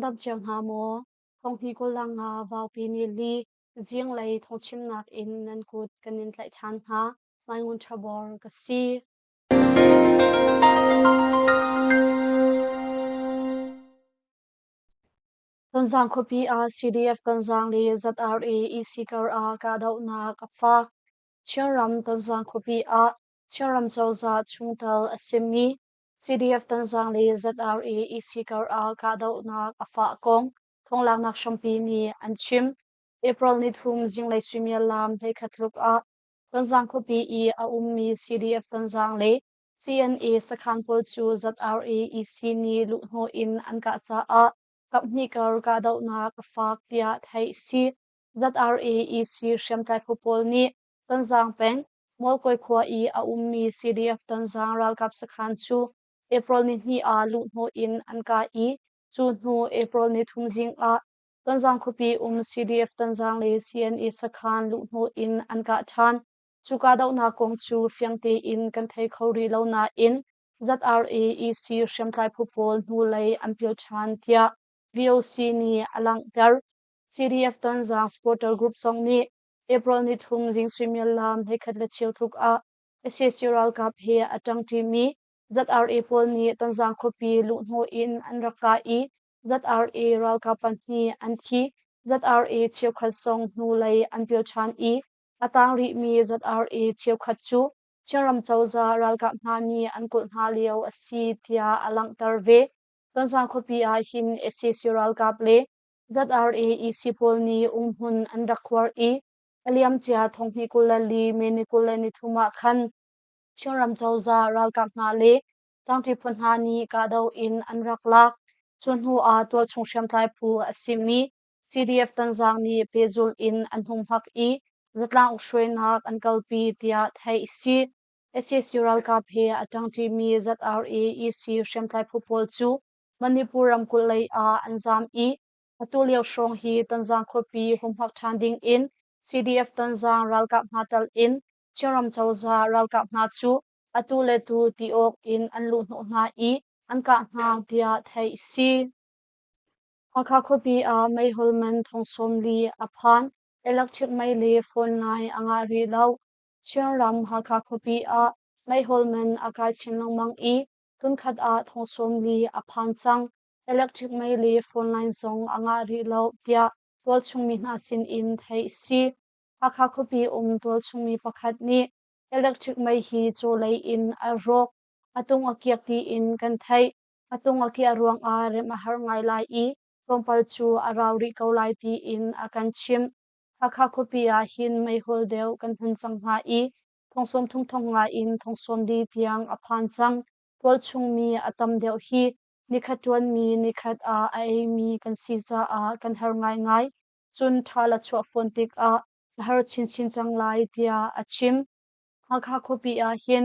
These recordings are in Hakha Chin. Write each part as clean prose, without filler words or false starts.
Nan dam cio hna maw? Thonghni kawllang nga vaupi ni li zinglei thawngchimnak in nan kut kan in tlaih ṭhan hna. Mai Ngun Ṭha Bor ka si. Tonzang khuapi ah CDF Tonzang le ZRA EC kar ah kahdohnak a fak. Chinram Tonzang khuapi ah Chinram cozah chungtel a simi CDF Tonzang le ZRA EC kar ah kahdohnak a fah kong thonglaknak hrampi nih an chim. April nithum zinglei suimilam 11 tluk ah Tonzang khuapi i a ummi CDF Tonzang le CNA sakhan pawl cu ZRA EC nih luhhnawh in an kah caah kaphnih kar kahdohnak a fak tiah theih a si. ZRA EC hriamtlai phu pawl nih Tonzang peng, Mualkawi khua i a ummi CDF Tonzang ralkap sakhan cu April nihnih ah luhhnawh in an kah i cu hnu April nithum zing ah Tonzang khuapi um CDF Tonzang le CNA sakhan luhhnawh in an kah ṭhan. Cu kahdohnak kong cu fiang tein kan thei kho rih lo nain ZRA EC hriamtlai phu pawl hnulei an pil ṭhan tiah VOC nih a langhter. CDF Tonzang Supporter Group zong nih April nithum zing suimilam 11 le cheu tluk ah sac ralkap he a ṭangṭimi ZRA pawl nih Tonzang khuapi luhhnawh in an rak kah i ZRA ralkap pahnih an thi. ZRA cheukhat zong hnulei an pil ṭhan i a tang rihmi ZRA cheukhat cu Chinram cozah ralkap hna nih an kulh hna lio a si tiah a langhter ve. Tonzang khuapi ah hin sac ralkap le ZRA EC pawl nih umhmun an rak khuar i a liamcia thonghnih 24 May ni 23 ah khan Chinram cozah ralkap hna le tlangṭi phu hna nih kahdoh in an rak lak. Cu hnu ah tualchung hriamtlai phu a simi CDF Tonzang nih pehzulh in an humhak i zatlang ukhruainak an kalpi tiah theih a si. Sac ralkap he a ṭangṭimi ZRA EC hriamtlai phu pawl cu Manipur ramkulh lei ah an zaam i atu lio hrawng hi Tonzang khuapi humhak ṭhan ding in CDF Tonzang ralkap hna tal in Chinram cozah ralkap hna cu atu le tu ti awk in an luhhnawh hna i an kah hna tiah theih a si. Hakha khuapi ah meihol man thong 40 a phan. Electric mei le phone line a ngah rih lo. Chinram Hakha khuapi ah meihol man a kai chin lengmang i tunkhat ah thong 40 a phan cang. Electric mei le phone line zong a ngah rih lo tiah tualchung mi hna sin in theih a si. Hakha khuapi um tualchung mi pakhat nih electric mei hi cawlei in a rawk. A tung a kiak tiin kan theih. A tung a kiah ruangah remh a har ngai lai i tlawmpal cu a rau rih ko lai tiin a kan chimh. Hakha khuapi ah hin meihol deuh kan hman cang hna i thong 30 thong nga in thong 40 tiang a phan cang. Tualchung mi a tam deuh hi nikhat ṭuanmi nikhat ah a eimi kan si caah kan har ngaingai. Cun ṭhal a chuah fawn tikah a har chinchin cang lai tiah a chim. Hakha khuapi ah hin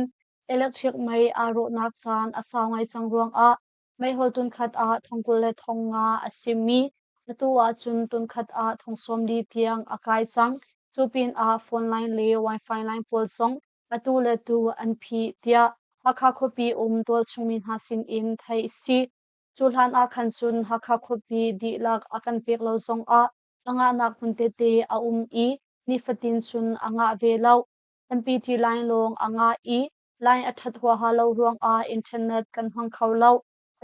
electric mei aa rawhnak caan a sau ngai cang ruangah meihol tunkhat ah thong 20 le thong nga a simi atu ahcun tunkhat ah thong 40 tiang a kai cang. Cu pinah phone line le wifi line pawl zong atu le tu an phih tiah Hakha khuapi um tualchung mi hna sinin theih a si. Cu hlan ah khan cun Hakha khuapi dihlak a kan pek lo zongah a ngahnak hmun tete a um i nifatin cun a ngah ve lo. MPT line lawng a ngah i line a ṭhat huaha lo ruangah internet kan hmang kho lo.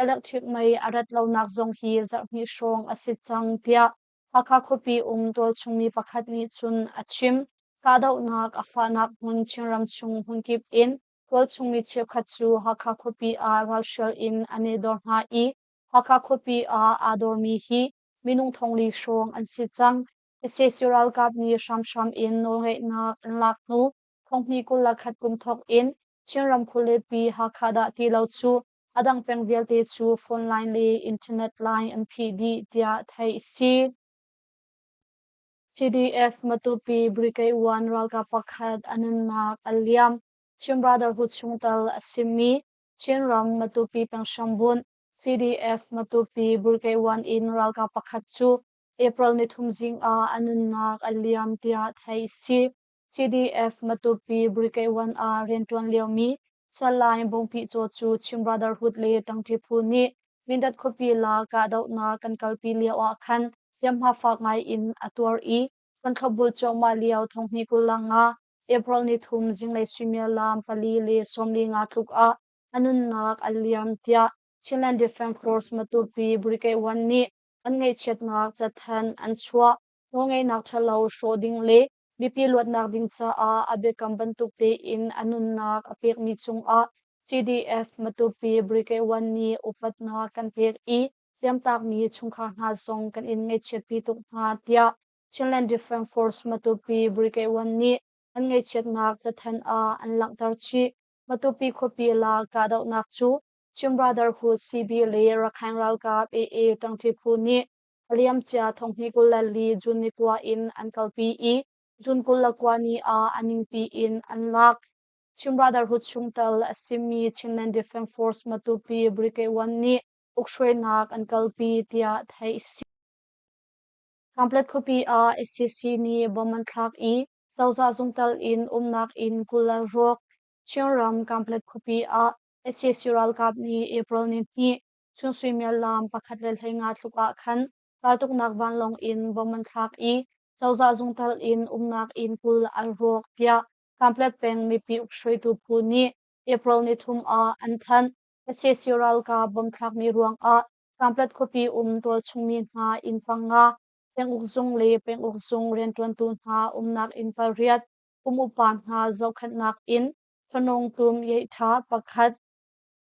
Electric mei a rat lonak zong hi zarhhnih hrawng a si cang tiah Hakha khuapi um tualchung mi pakhat nih cun a chim. Kahdohnak a fahnak hmun Chinram chung hmunkip in tualchung mi cheukhat cu Hakha khuapi ah ralhrial in an i dor hna i Hakha khuapi ah aa dormi hi minung thongli hrawng an si cang. Sac ralkap nih hramhram in nawlngeihnak an lak hnu thonghnih 21 kum thawk in Chinram khualipi Hakha dah ti lo cu a dang peng vialte cu phone line le internet line an phih dih tiah theih a si. CDF Matupi Brigade 1 ralkap pakhat a nunnak a liam. Chin Brotherhood chungtel a simi Chinram Matupi peng hrambunh CDF Matupi Brigade 1 in ralkap pakhat cu April nithum zing ah a nunnak a liam tiah theih a si. CDF Matupi Brigade 1 ah rianṭuan liomi Salai Bungpi Caw cu Chin Brotherhood le ṭangṭi phu nih Mindat khuapi la kahdohnak kan kalpi lio ah khan hliamhma fak ngai in a tuar i kan thlopbul cuahmah lio thonghnih 25 April nithum zinglei suimilam 4:45 tluk ah a nunnak a liam tiah Chinland Defence Force Matupi Brigade 1 nih an ngaihchiatnak cathanh an chuah. Nawlngeihnak ṭhalo hrawh ding le mipi luatnak ding caah a biakam bantuk tein a nunnak a pekmi cungah CDF Matupi Brigade 1 nih upatnak kan pek i hliamtakmi chungkhar hna zong kan in ngaihchiatpi tuk hna tiah Chinland Defence Force Matupi Brigade 1 nih an ngaihchiatnak cathanh ah an langhter chih. Matupi khuapi la kahdohnak cu Chin Brotherhood CB le Rakhine ralkap AA ṭangṭi phu nih a liamcia thonghnih 24 June ni 9 in an kalpi i June 29 ni ah a ningpi in an lak. Chin Brotherhood chungtel a simi Chinland Defence Force Matupi Brigade 1 nih ukhruainak an kalpi tiah theih a si. Kamplet khuapi ah SCC nih bom an thlak i cozah zungtel in umnak inn 20 a rawk. Chinram Kamplet khuapi ah SCC ralkap nih April ni hnih chun suimilam 1:15 tluk ah khan raltuknak vanlawng in bom an thlak i cozah zungtel in umnak inn 20 a rawk tiah Kamplet peng mipi ukhruaitu phu nih April ni thum ah an thanh. SCC ralkap bom thlakmi ruangah Kamplet khuapi um tualchungmi hna inn panga, penguk zung le penguk zung rianṭuantu hna umnak inn pariat, kum upa hna zohkhenhnak inn, Thanung Tum Yeihṭha pakhat,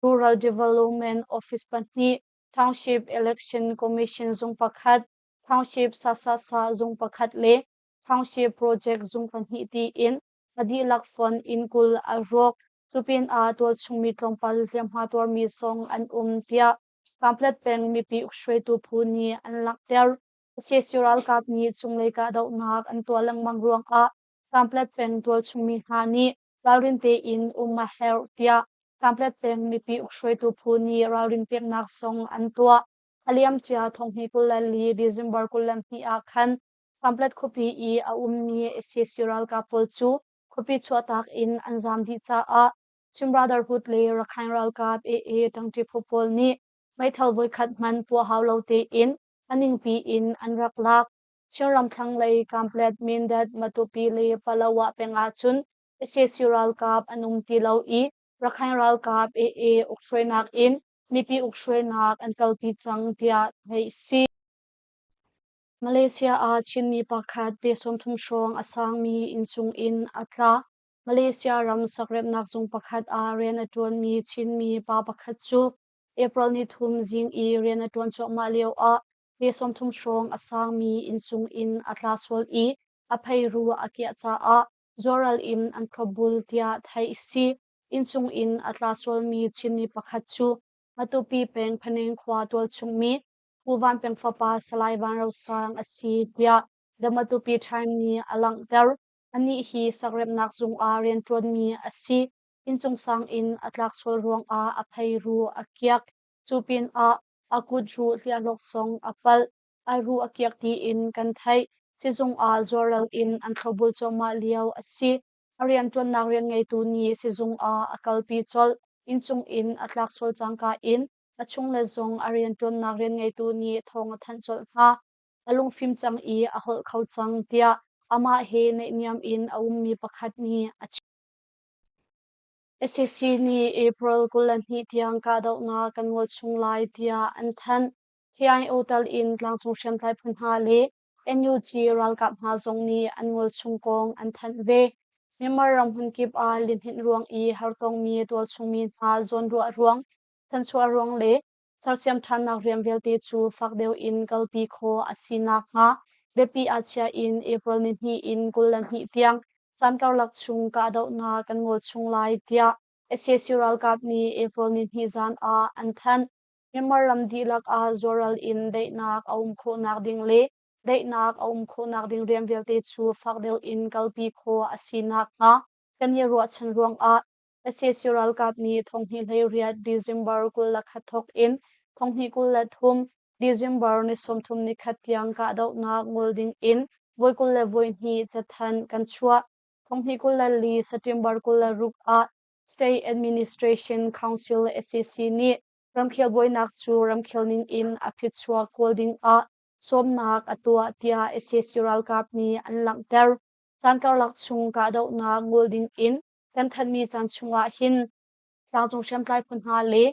Rural Development Office pahnih, Township Election Commission zung pakhat, Township Sasasa zung pakhat le Township Project zung pahnih tiin a dihlak fon inn 20 a rawk. Cupinah tualchungmi tlawmpal hliamhma tuarmi zong an um tiah Kamplet peng mipi ukhruaitu phu nih an langhter. Sac ralkap nih cunglei kahdohnak an tuah lengmang ruangah Kamplet peng tualchungmi hna nih ralrin tein um a herh tiah Kamplet peng mipi ukhruaitu phu nih ralrin peknak zong an tuah. A liamcia thonghnih 24 December 22 ah khan Kamplet khuapi i a ummi sac ralkap pawl cu khuapi chuahtak in an zaam dih caah Chin Brotherhood le Rakhine ralkap AA ṭangṭi phu pawl nih meithal voikhat hmanh puah hau lo tein a ningpi in an rak lak. Chinram thlanglei Kamplet, Mindat, Matupi le Palawa peng ahcun sac ralkap an um ti lo i Rakhine ralkap AA ukhruainak in mipi ukhruainak an kalpi cang tiah theih a si. Malaysia ah Chinmi pakhat pe 30 hrawng a sangmi inncung in a tla. Malaysia ram sakremhnak zung pakhat ah rian a ṭuanmi Chinmi pa pakhat cu April ni thum zing i rian a ṭuan cuahmah lioah pe 30 hrawng a sangmi inncung in a tla sual i a pheiru a kiah caah zuaral in an thlopbul tiah theih a si. Inncung in a tla sualmi Chinmi pakhat cu Matupi peng Phaneng khua tualchungmi Pu Van Peng fapa Salai Van Ro Sang a si tiah The Matupi Time nih a langhter. Anih hi sakremhnak zung ah rianṭuanmi a si. Inncung sang in a tlak sual ruangah a pheiru a kiak. Cu pinah a kut ruh hliahhlok zong a palh. A ruh a kiak tiin kan theih. Sizung ah zuarral in an thlopbul cuahmah lio a si. A rianṭuannak rianngeitu nih sizung ah a kalpi colh. Inncung in a tlak sual cangka in a chungle zong a rianṭuannak rianngeitu nih thawng a thanh colh hna. A lungfim cang i a holh kho cang tiah amah he naihniam in a ummi pakhat nih a chim. Sac nih April 22 tiang kahdohnak kan ngol chung lai tiah an thanh. KIO tal in tlangcung hriamtlai phu hna le NUG ralkap hna zong nih an ngol chung kong an thanh ve. Myanmar ram hmunkip ah lihninh ruang i hartongmi tualchungmi hna zawnruah ruang, thanchuah ruang le sersiam ṭhannak rian vialte cu fak deuh in kalpi khawh a si nakhnga biapi ah chia in April ni hnih in 22 tiang caan karlak chung kahdohnak kan ngol chung lai tiah sac ralkap nih April ni hnih zan ah an thanh. Myanmar ram dihlak ah zuaral in daihnak a um khawhnak ding le daihnak a um khawhnak ding rian vialte cu fak deuh in kalpi khawh a si nakhnga kan i ruahchan ruangah sac ralkap nih thonghnih 18 December 21 thawk in thonghnih 23 December ni 30 nikhat tiang kahdohnak ngol ding in voi 22 cathanh kan chuah. Thonghnih 24 September 26 ah State Administration Council sac nih. Ramkhel buainak cu ramkhel ning in a phichuak kawl ding ah sawmnak a tuah tiah sac ralkap nih an langhter. Caan karlak chung kahdohnak ngol ding in kan thanhmi caan chung ah hin tlangcung hriamtlai phu hna le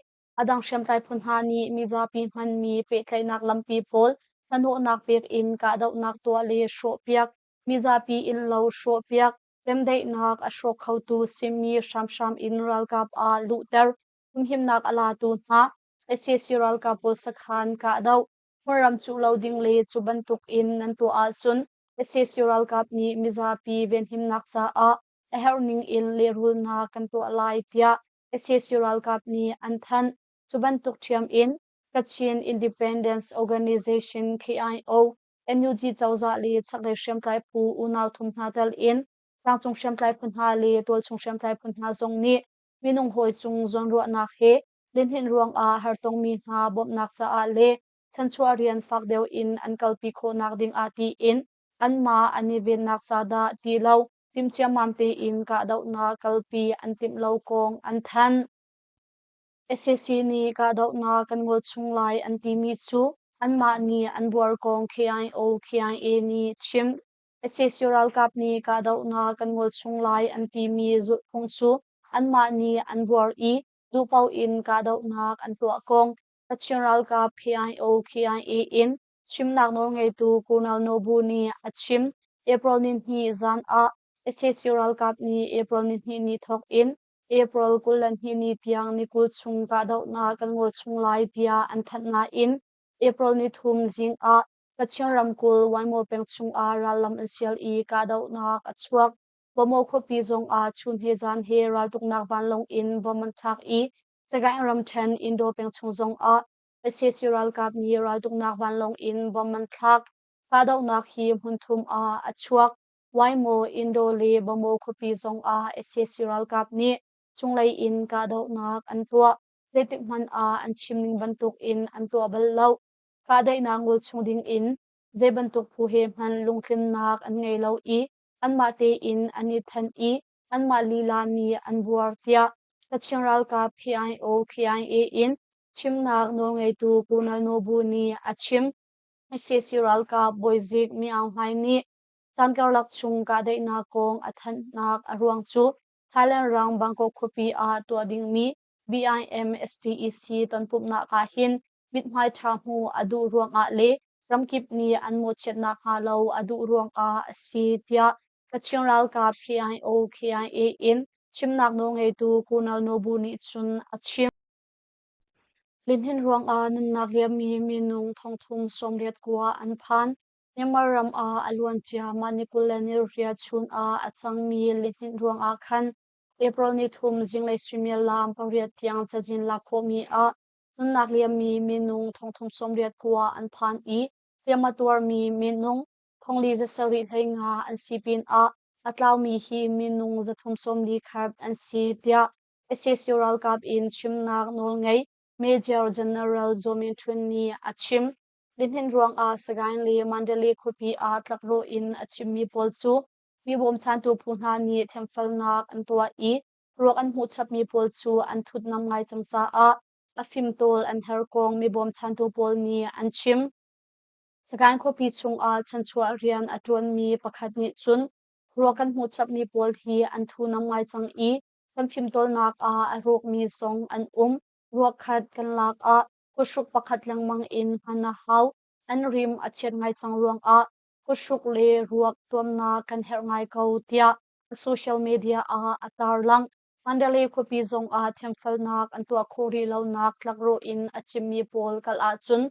a dang hriamtlai phu hna nih mizapi hmanmi pehtlaihnak lampi pawl hnahnawhnak pek in kahdohnak tuah le hrawhpiak, mizapi innlo hrawhpiak, remdaihnak a hrawk khotu simi hramhram in ralkap ah luhter, humhimnak a latu hna sac ralkap pawl sakhan kahdoh, hmunram cuh lo ding le cu bantuk in nan tuah ahcun sac ralkap nih mizapi venhimnak caah a herh ning in lehrulnak kan tuah lai tiah sac ralkap nih an thanh. Cu bantuk ṭhiam in Kachin Independence Organization KIO, NUG cozah le chaklei hriamtlai phu unau thum hna tel in tlangcung hriamtlai phu hna le tualchung hriamtlai phu hna zong nih minung hawi cung zawnruahnak he lihninh ruangah hartongmi hna bawmhnak caah le chanchuah rian fak deuh in an kalpi khawhnak dingah tiin anmah an i vennak ca dah ti lo timhciammam tein kahdohnak kalpi an timh lo kong an thanh. Sac nih kahdohnak kan ngol chung lai an timi cu anmah nih an buar kong KIO KIA nih chim. Sac ralkap nih kahdohnak kan ngol chung lai an timi zulhphung cu anmah nih an buar i duhpaoh in kahdohnak an tuah kong Kachin ralkap KIO KIA in chimnak nawlngeitu Colonel Nobu nih a chim. April nihnih zan ah sac ralkap nih April nihnih ni thawk in April 22 ni tiang ni 20 chung kahdohnak kan ngol chung lai tiah an thanh nain April nithum zing ah Kachin ramkulh Waingmaw peng chungah rallam an sial i kahdohnak a chuak. Bawmaw khuapi zongah chun he zan he raltuknak vanlawng in bom an thlak i Sagaing ramṭhen Indaw peng chung zongah sac ralkap nih raltuknak vanlawng in bom an thlak. Kahdohnak hi hmunthum ah a chuak. Waingmaw, Indaw le Bawmaw khuapi zongah sac ralkap nih cunglei in kahdohnak an tuah. Zeitik hmanh ah an chim ning bantuk in an tuah bal lo. Kahdaihnak ngol chung ding in zei bantuk phu he hmanh lungtlinnak an ngei lo i anmah tein an i then i anmah lila nih an buar tiah Kachin ralkap KIO KIA in chimnak nawlngeitu Colonel Nobu nih a chim. Sac ralkap bawizik Mi Aung Hlaing nih caan karlak chung kahdaihnak kong a thanhnak a ruang cu Thailand ram Bangkok khuapi ah tuah dingmi BIMSTEC tonpumhnak ah hin mithmai ṭha hmuh a duh ruangah le ramkip nih an mawhchiat nakhnga lo a duh ruangah a si tiah Kachin ralkap KIO KIA in chimnak nawlngeitu Colonel Nobu nih cun a chim. Lihnin ruangah nunnak liammi minung thongthum 80 kua an phan. Myanmar ram ah a luancia mah ni 28 chun ah a cangmi lihnin ruangah khan April ni thum zinglei suimilam pariat tiang cazin lak khawhmi ah nunnak liammi minung thongthum 80 kua an phan i hliam a tuarmi minung thongli zasarih 15 an si pinah a tlaumi hi minung zathum 41 an si tiah sac ralkap in chimnak nawlngei Major General Zaw Min Htun nih a chim. Lihnin ruangah Sagaing le Mandalay khuapi ah tlakrawh in a chimmi pawl cu mi bawmchantu phu hna nih thiamfelnak an tuah i ruak an hmuh chapmi pawl cu an thutnam ngai cang caah a fimtawl an her kong mi bawmchantu pawl nih an chim. Sagaing khuapi chungah chanchuah rian a ṭuanmi pakhat nih cun ruak kan hmuh chapmi pawl hi an thunam ngai cang i kan fimtawlnak ah a rawkmi zong an um. Ruak khat kan lak ah kuthruk pakhat lengmang in hman a hau. An rim a chiat ngai cang ruangah kuthruk le ruak tuamnak kan herh ngai ko tiah social media ah a tarlangh. Mandalay khuapi zongah thiamfelnak an tuah khawh rih lonak tlakrawh in a chimmi pawl kal ahcun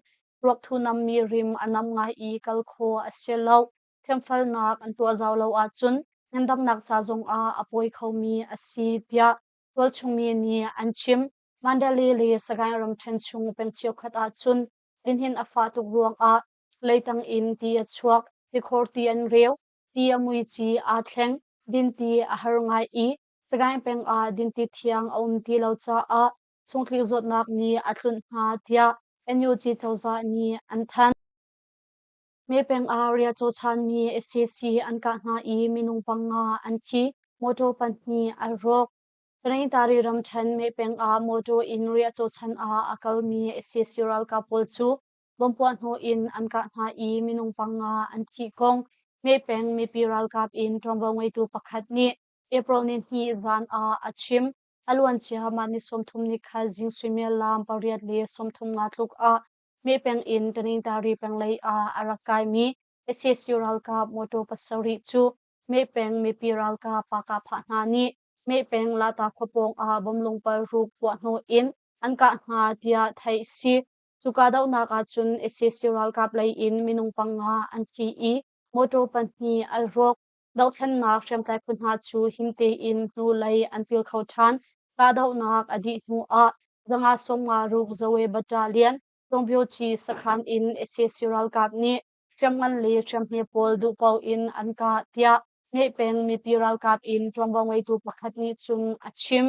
ruak thunammi rim a nam ngai i kal khawh a si lo. Thiamfelnak an tuah zau lo ahcun ngandamnak ca zongah a pawi khomi a si tiah tualchungmi nih an chim. Mandalay le Sagaing ramṭhen chung peng cheukhat ahcun lihnin a fah tuk ruangah leitang in ti a chuak, tikhor ti an reu, ti a muici aa thleng, dinti a har ngai i Sagaing peng ah dinti thiang a um ti lo caah chungtlik zawtnak nih a tlunh hna tiah NUG cozah nih an thanh. Me peng ah riahcaw chanmi sac an kah hna i minung panga an thi, motor pahnih a rawk. Tanintari ramṭhen Mehpeng ah mawṭaw in riahcaw chan ah a kalmi sac ralkap pawl cu bomb puahhnawh in an kah hna i minung panga an thih kong Mehpeng mipi ralkap in ṭuanvo ngeitu pakhat nih April nihnih zan ah a chim. A luancia mah ni 30 ni khat zing suimilam pariat le 35 tluk ah Mehpeng in Tanintari peng lei ah a rak kaimi sac ralkap mawṭaw pasarih cu Mehpeng mipi ralkap pakahphah hna nih Mehpeng Lata khua pawng ah bomlung paruk puahhnawh in an kah hna tiah theih a si. Cu kahdohnak ahcun sac ralkap lei in minung panga an thi i mawṭaw pahnih an rawk. Dohthlennak hriamtlai phu hna cu him tein hnulei an pil kho ṭhan. Kahdohnak a dih hnu ah zanga sawmnga ruk Zawe Battalion Tongbyoci sakhan in sac ralkap nih hriamngan le hriamhme pawl duhpaoh in an kah tiah Ngeihpeng mipi ralkap in ṭuanvo ngeitu pakhat nih cun a chim.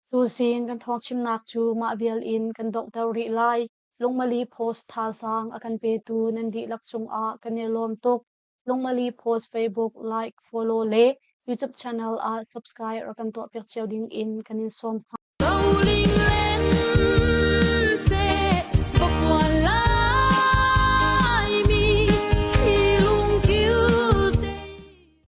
Tuzing kan thawngchimnak cu mah vial in kan donghter rih lai. Lungmali Post thazaang a kan petu nan dihlak cungah kan i lawm tuk. Lungmali Post Facebook like, follow le YouTube channel ah subscribe rak kan tuahpiak cio ding in kan in sawm hna.